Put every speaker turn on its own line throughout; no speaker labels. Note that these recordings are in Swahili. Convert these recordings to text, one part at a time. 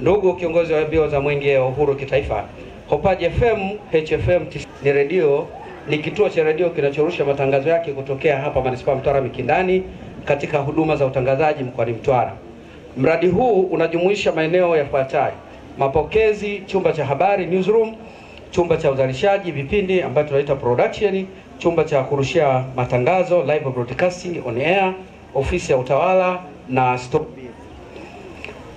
Ndugu kiongozi wa mbio za Mwenge wa Uhuru Kitaifa, Hopaji FM HFM ni redio, ni kituo cha redio kinachorusha matangazo yake kutokea hapa Manispaa Mtwara Mikindani katika huduma za utangazaji mkoani Mtwara. Mradi huu unajumuisha maeneo yafuatayo: mapokezi, chumba cha habari newsroom, chumba cha uzalishaji vipindi ambayo tunaita production, chumba cha kurushia matangazo live broadcasting on air, ofisi ya utawala na stop.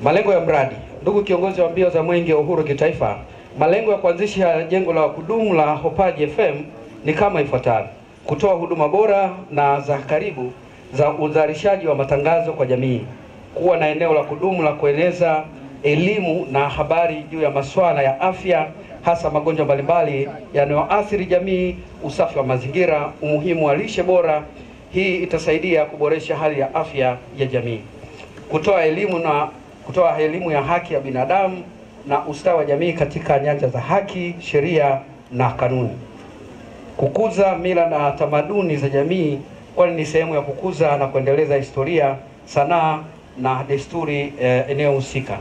Malengo ya mradi. Ndugu kiongozi wa mbio za Mwenge wa Uhuru Kitaifa, malengo ya kuanzisha jengo la kudumu la Hopaji FM ni kama ifuatavyo: kutoa huduma bora na za karibu za uzalishaji wa matangazo kwa jamii, kuwa na eneo la kudumu la kueneza elimu na habari juu ya masuala ya afya, hasa magonjwa mbalimbali yanayoathiri jamii, usafi wa mazingira, umuhimu wa lishe bora. Hii itasaidia kuboresha hali ya afya ya jamii. Kutoa elimu ya haki ya binadamu na ustawi wa jamii katika nyanja za haki, sheria na kanuni. Kukuza mila na tamaduni za jamii, kwani ni sehemu ya kukuza na kuendeleza historia, sanaa na desturi eneo husika.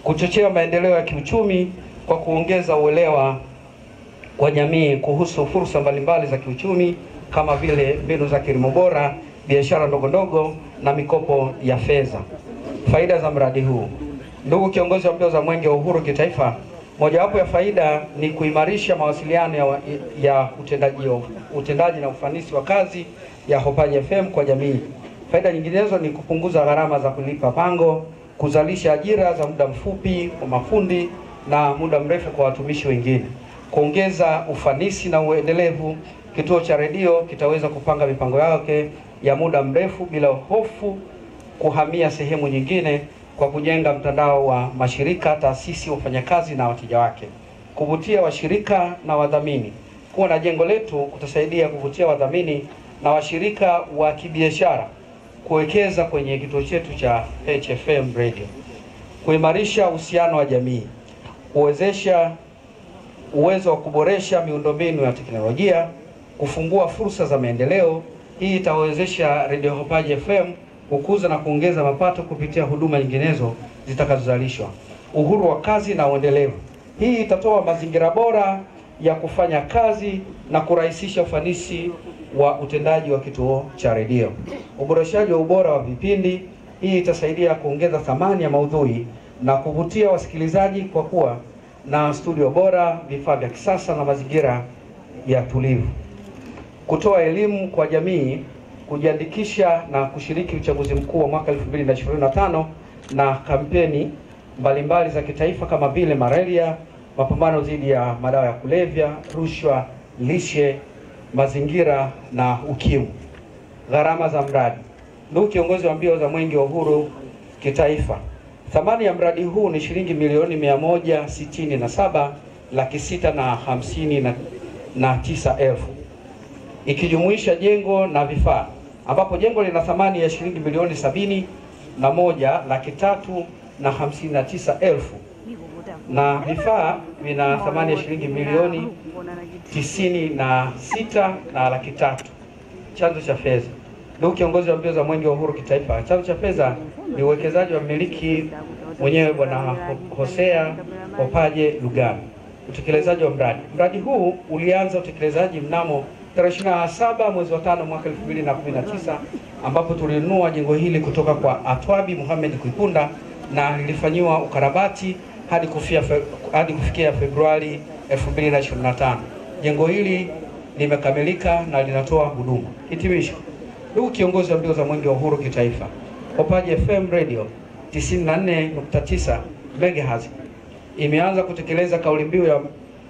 Kuchochea maendeleo ya kiuchumi kwa kuongeza uelewa kwa jamii kuhusu fursa mbalimbali za kiuchumi kama vile mbinu za kilimo bora, biashara ndogo ndogo na mikopo ya fedha. Faida za mradi huu. Ndugu kiongozi wa mbio za Mwenge wa Uhuru Kitaifa, mojawapo ya faida ni kuimarisha mawasiliano ya utendaji na ufanisi wa kazi ya Hopaji FM kwa jamii. Faida nyinginezo ni kupunguza gharama za kulipa pango, kuzalisha ajira za muda mfupi kwa mafundi na muda mrefu kwa watumishi wengine, kuongeza ufanisi na uendelevu. Kituo cha redio kitaweza kupanga mipango yake ya muda mrefu bila hofu kuhamia sehemu nyingine kwa kujenga mtandao wa mashirika, taasisi, wafanyakazi na wateja wake. Kuvutia washirika na wadhamini. Kuwa na jengo letu kutasaidia kuvutia wadhamini na washirika wa kibiashara kuwekeza kwenye kituo chetu cha HFM Radio. Kuimarisha uhusiano wa jamii, kuwezesha uwezo wa kuboresha miundombinu ya teknolojia, kufungua fursa za maendeleo. Hii itawezesha Radio Hopaji FM kukuza na kuongeza mapato kupitia huduma nyinginezo zitakazozalishwa. Uhuru wa kazi na uendelevu. Hii itatoa mazingira bora ya kufanya kazi na kurahisisha ufanisi wa utendaji wa kituo cha redio. Uboreshaji wa ubora wa vipindi. Hii itasaidia kuongeza thamani ya maudhui na kuvutia wasikilizaji kwa kuwa na studio bora, vifaa vya kisasa na mazingira ya tulivu. Kutoa elimu kwa jamii, kujiandikisha na kushiriki uchaguzi mkuu wa mwaka 2025 na kampeni mbalimbali za kitaifa kama vile malaria, mapambano dhidi ya madawa ya kulevya, rushwa, lishe, mazingira na ukimwi. Gharama za mradi. Ndugu kiongozi wa mbio za Mwenge wa Uhuru Kitaifa, thamani ya mradi huu ni shilingi milioni 167,659,000 ikijumuisha jengo na vifaa, ambapo jengo lina thamani ya shilingi milioni 71,359,000 na vifaa vina thamani ya shilingi milioni 96,300,000. Chanzo cha fedha. Ndugu kiongozi wa mbio za Mwenge wa Uhuru Kitaifa, chanzo cha fedha ni uwekezaji wa mmiliki mwenyewe Bwana Hosea Opaje Lugano. Utekelezaji wa mradi. Mradi huu ulianza utekelezaji mnamo tarehe 27 mwezi wa 5 mwaka 2019, ambapo tulinunua jengo hili kutoka kwa Atwabi Muhammad Kuipunda na lilifanyiwa ukarabati hadi kufikia Februari 2025. Jengo hili limekamilika na linatoa huduma. Hitimisho. Ndugu kiongozi wa mbio za Mwenge wa Uhuru Kitaifa, Hopaji FM Radio 94.9 MHz imeanza kutekeleza kauli mbiu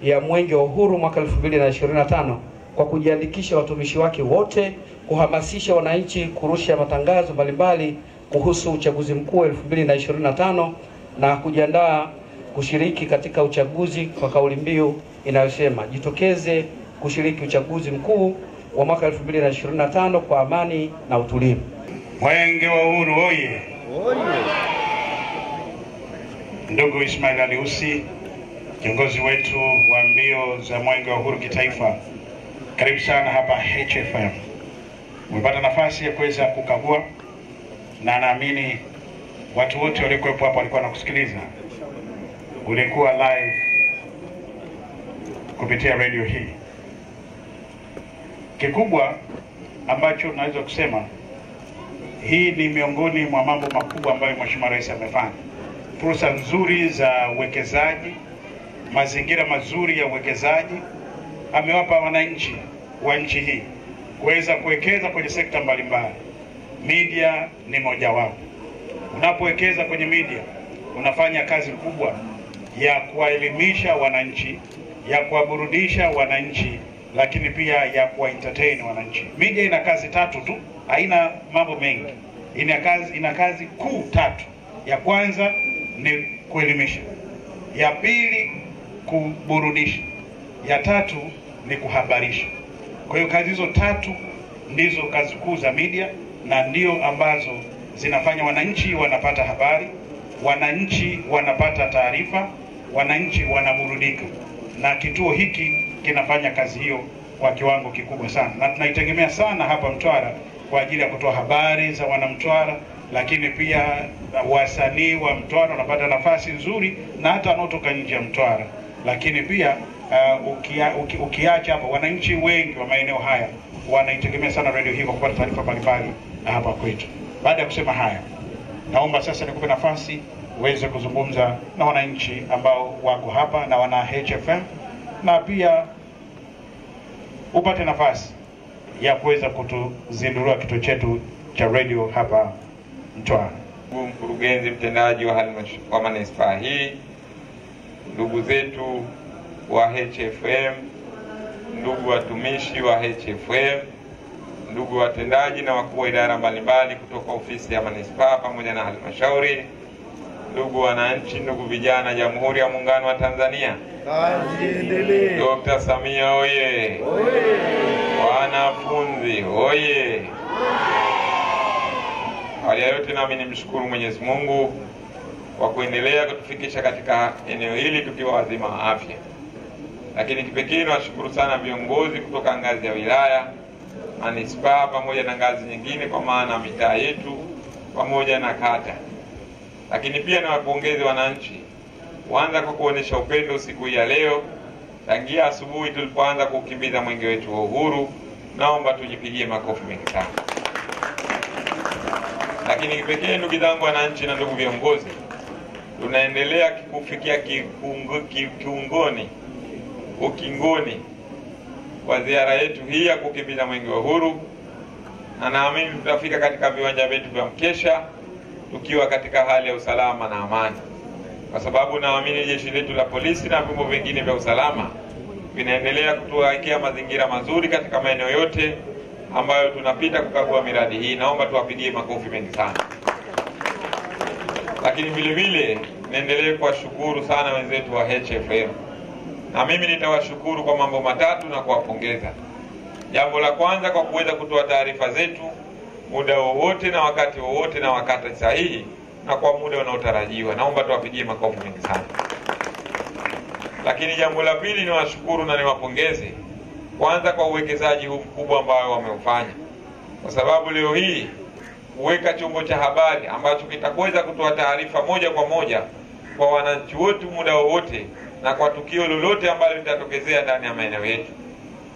ya Mwenge wa Uhuru mwaka 2025 kwa kujiandikisha watumishi wake wote, kuhamasisha wananchi kurusha matangazo mbalimbali kuhusu uchaguzi mkuu 2025 na kujiandaa kushiriki katika uchaguzi kwa kauli mbiu inayosema jitokeze kushiriki uchaguzi mkuu wa mwaka 2025 kwa amani na utulivu.
Mwenge wa Uhuru oye! Ndugu Ismail Ali Ussi, kiongozi wetu wa mbio za Mwenge wa Uhuru Kitaifa, karibu sana hapa HFM. Umepata nafasi ya kuweza kukagua na naamini watu wote waliokuwepo hapa walikuwa wanakusikiliza. ulikuwa live kupitia radio hii. Kikubwa ambacho naweza kusema, hii ni miongoni mwa mambo makubwa ambayo Mheshimiwa Rais amefanya. Fursa nzuri za uwekezaji, mazingira mazuri ya uwekezaji amewapa wananchi wa nchi hii kuweza kuwekeza kwenye sekta mbalimbali. Media ni mojawapo. Unapowekeza kwenye media unafanya kazi kubwa ya kuwaelimisha wananchi, ya kuwaburudisha wananchi, lakini pia ya kuwa entertain wananchi. Media ina kazi tatu tu, haina mambo mengi. Ina kazi kuu tatu. Ya kwanza ni kuelimisha, ya pili kuburudisha, ya tatu ni kuhabarisha. Kwa hiyo kazi hizo tatu ndizo kazi kuu za media, na ndio ambazo zinafanya wananchi wanapata habari, wananchi wanapata taarifa, wananchi wanaburudika. Na kituo hiki kinafanya kazi hiyo kwa kiwango kikubwa sana, na tunaitegemea sana hapa Mtwara kwa ajili ya kutoa habari za wanamtwara, lakini pia wasanii wa Mtwara wanapata nafasi nzuri na hata wanaotoka nje ya Mtwara. Lakini pia ukiacha hapo, wananchi wengi wa maeneo haya wanaitegemea sana radio hii kwa kupata taarifa mbalimbali hapa kwetu. Baada ya kusema haya, naomba sasa nikupe nafasi uweze kuzungumza na wananchi ambao wako hapa na wana HFM, na pia upate nafasi ya kuweza kutuzindua kituo chetu cha radio hapa Mtwara.
Mkurugenzi mtendaji wa manispaa hii, ndugu zetu wa HFM, ndugu watumishi wa HFM, ndugu watendaji na wakuu wa idara mbalimbali kutoka ofisi ya manispaa pamoja na halmashauri, ndugu wananchi, ndugu vijana, Jamhuri ya Muungano wa Tanzania. Dr. Samia oye! Wanafunzi oye! Awali ya yote, nami nimshukuru Mwenyezi Mungu kwa kuendelea kutufikisha katika eneo hili tukiwa wazima wa afya. Lakini kipekee niwashukuru sana viongozi kutoka ngazi ya wilaya, manispaa pamoja na ngazi nyingine, kwa maana mitaa yetu pamoja na kata. Lakini pia niwapongeze wananchi kwanza kwa kuonesha upendo siku hii ya leo. Tangia asubuhi tulipoanza kukimbiza mwenge wetu wa uhuru, naomba tujipigie makofi mengi sana. Lakini kipekee ndugu zangu wananchi na ndugu viongozi, tunaendelea kufikia ukingoni kwa ziara yetu hii ya kukimbiza mwenge wa uhuru, na naamini tutafika katika viwanja vyetu vya mkesha tukiwa katika hali ya usalama na amani, kwa sababu naamini jeshi letu la polisi na vyombo vingine vya usalama vinaendelea kutuwekea mazingira mazuri katika maeneo yote ambayo tunapita kukagua miradi hii. Naomba tuwapigie makofi mengi sana. Lakini vile vile niendelee kuwashukuru sana wenzetu wa HFM, na mimi nitawashukuru kwa mambo matatu na kuwapongeza. Jambo la kwanza, kwa kuweza kutoa taarifa zetu muda wowote na wakati wowote na wakati sahihi na kwa muda unaotarajiwa. Naomba tuwapigie makofi mengi sana. Lakini jambo la pili, niwashukuru na niwapongeze kwanza kwa uwekezaji huu mkubwa ambao wameufanya, kwa sababu leo hii kuweka chombo cha habari ambacho kitaweza kutoa taarifa moja kwa moja kwa wananchi wote muda wowote na kwa tukio lolote ambalo litatokezea ndani ya maeneo yetu,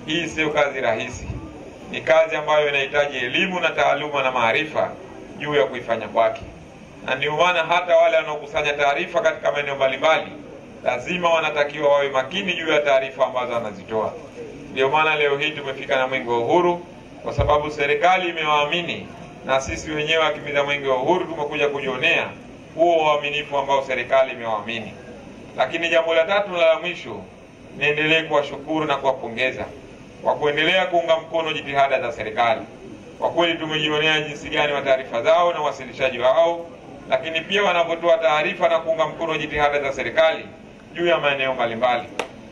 hii sio kazi rahisi. Ni kazi ambayo inahitaji elimu na taaluma na maarifa juu ya kuifanya kwake. Na ndio maana hata wale wanaokusanya taarifa katika maeneo mbalimbali lazima wanatakiwa wawe makini juu ya taarifa ambazo wanazitoa. Ndio maana leo hii tumefika na mwenge wa uhuru, kwa sababu serikali imewaamini na sisi wenyewe wakimbiza mwenge wa uhuru tumekuja kujionea huo uaminifu ambao serikali imewaamini. Lakini jambo la tatu na la mwisho, niendelee kuwashukuru na kuwapongeza kwa kuendelea kuunga mkono jitihada za serikali. Kwa kweli tumejionea jinsi gani wa taarifa zao na wasilishaji wao, lakini pia wanapotoa taarifa na kuunga mkono jitihada za serikali juu ya maeneo mbalimbali.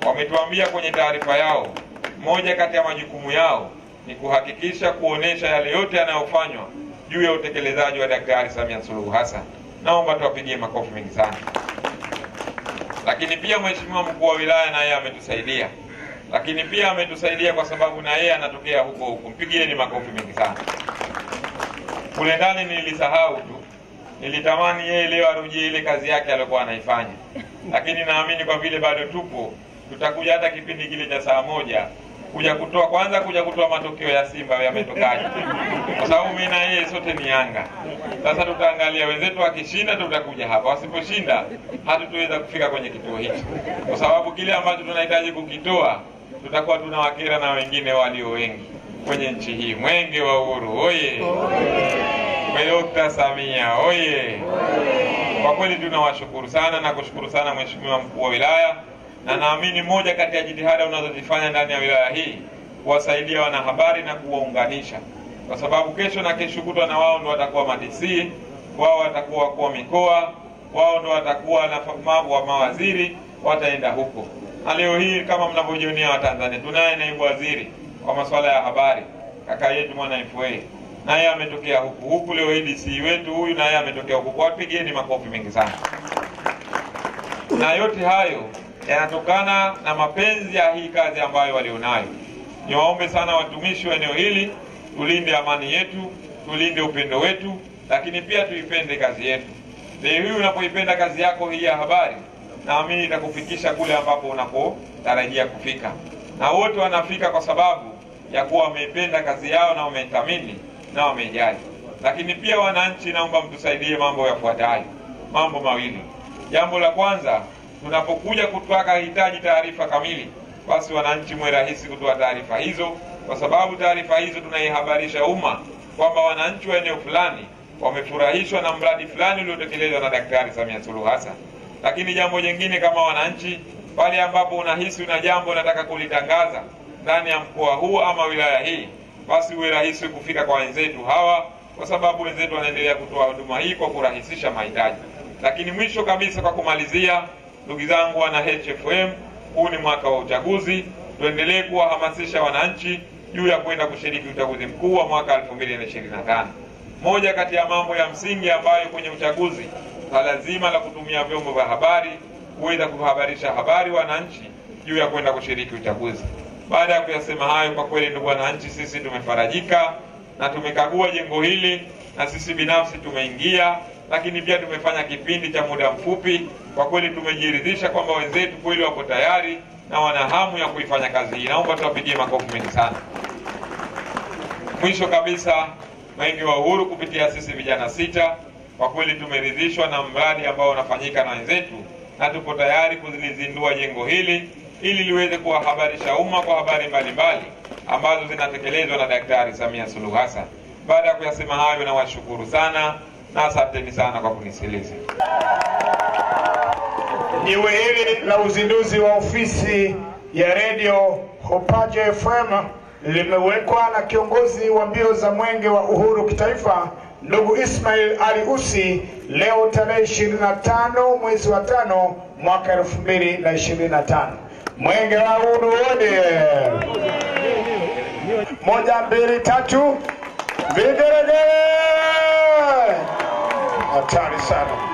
Wametuambia kwenye taarifa yao, moja kati ya majukumu yao ni kuhakikisha kuonesha yale yote yanayofanywa juu ya utekelezaji wa Daktari Samia Suluhu Hassan. Naomba tuwapigie makofi mengi sana. Lakini pia Mheshimiwa Mkuu wa Wilaya na yeye ametusaidia. Lakini pia ametusaidia kwa sababu na yeye anatokea huko huko. Mpigieni makofi mengi sana. Kule ndani nilisahau tu. Nilitamani yeye leo arudie ile kazi yake aliyokuwa anaifanya. Lakini naamini kwa vile bado tupo, tutakuja hata kipindi kile cha saa 1 kuja kutoa kwanza, kuja kutoa matokeo ya Simba yametokaje, kwa sababu mimi na yeye sote ni Yanga. Sasa tutaangalia wenzetu wakishinda tutakuja hapa, wasiposhinda hatutoweza kufika kwenye kituo hichi, kwa sababu kile ambacho tunahitaji kukitoa tutakuwa tunawakera na wengine walio wengi kwenye nchi hii. Mwenge wa Uhuru oye! Dr. Samia oye! Kwa kweli tunawashukuru sana na kushukuru sana Mheshimiwa Mkuu wa Wilaya, na naamini moja kati ya jitihada unazozifanya ndani ya wilaya hii kuwasaidia wanahabari na kuwaunganisha, kwa sababu kesho na kesho kutwa na wao ndio watakuwa ma-DC, wao watakuwa wakuu wa mikoa, wao ndio watakuwa na mambo wa mawaziri, wataenda huko. Na leo hii kama mnavyojionea Watanzania, tunaye naibu waziri wa masuala ya habari, kaka yetu Mwana FA, naye ametokea huku huku. Leo hii DC wetu huyu naye ametokea huku. Wapigieni makofi mengi sana. Na yote hayo yanatokana na mapenzi ya hii kazi ambayo walionayo. Niwaombe sana watumishi wa eneo hili, tulinde amani yetu, tulinde upendo wetu, lakini pia tuipende kazi yetu. Leo hii unapoipenda kazi yako hii ya habari, naamini itakufikisha kule ambapo unapotarajia kufika. Na wote wanafika kwa sababu ya kuwa wameipenda kazi yao na wameithamini na wameijali. Lakini pia wananchi, naomba mtusaidie mambo yafuatayo, mambo mawili. Jambo la kwanza, tunapokuja kutaka hitaji taarifa kamili, basi wananchi mwe rahisi kutoa taarifa hizo, kwa sababu taarifa hizo tunaihabarisha umma kwamba wananchi wa eneo fulani wamefurahishwa na mradi fulani uliotekelezwa na Daktari Samia Suluhu Hassan. Lakini jambo jingine, kama wananchi, pale ambapo unahisi una jambo unataka kulitangaza ndani ya mkoa huu ama wilaya hii, basi uwe rahisi kufika kwa wenzetu hawa, kwa sababu wenzetu wanaendelea kutoa huduma hii kwa kurahisisha mahitaji. Lakini mwisho kabisa, kwa kumalizia, ndugu zangu wana HFM, huu ni mwaka wa uchaguzi. Tuendelee kuwahamasisha wananchi juu ya kwenda kushiriki uchaguzi mkuu wa mwaka 2025. Moja kati ya mambo ya msingi ambayo kwenye uchaguzi lazima la kutumia vyombo vya habari kuweza kuhabarisha habari wananchi juu ya kwenda kushiriki uchaguzi. Baada ya kuyasema hayo, kwa kweli ndugu wananchi, sisi tumefarajika na tumekagua jengo hili, na sisi binafsi tumeingia, lakini pia tumefanya kipindi cha muda mfupi. Kwa kweli tumejiridhisha kwamba wenzetu kweli wako tayari na wana hamu ya kuifanya kazi hii. Naomba tuwapigie makofi mengi sana. Mwisho kabisa, Mwenge wa Uhuru kupitia sisi vijana 6, kwa kweli tumeridhishwa na mradi ambao unafanyika na wenzetu, na tupo tayari kulizindua jengo hili ili liweze kuwahabarisha umma kwa habari mbalimbali ambazo zinatekelezwa na Daktari Samia Suluhu Hassan. Baada ya kuyasema hayo, nawashukuru sana na asanteni sana kwa kunisikiliza.
Jiwe hili la uzinduzi wa ofisi ya Radio Hopaje FM limewekwa na kiongozi wa mbio za Mwenge wa Uhuru kitaifa ndugu Ismail Ali Ussi leo tarehe 25 mwezi wa 5 mwaka 2025. Mwenge wa Uhuru wote! 1 2 3 vigelegele! Hatari sana.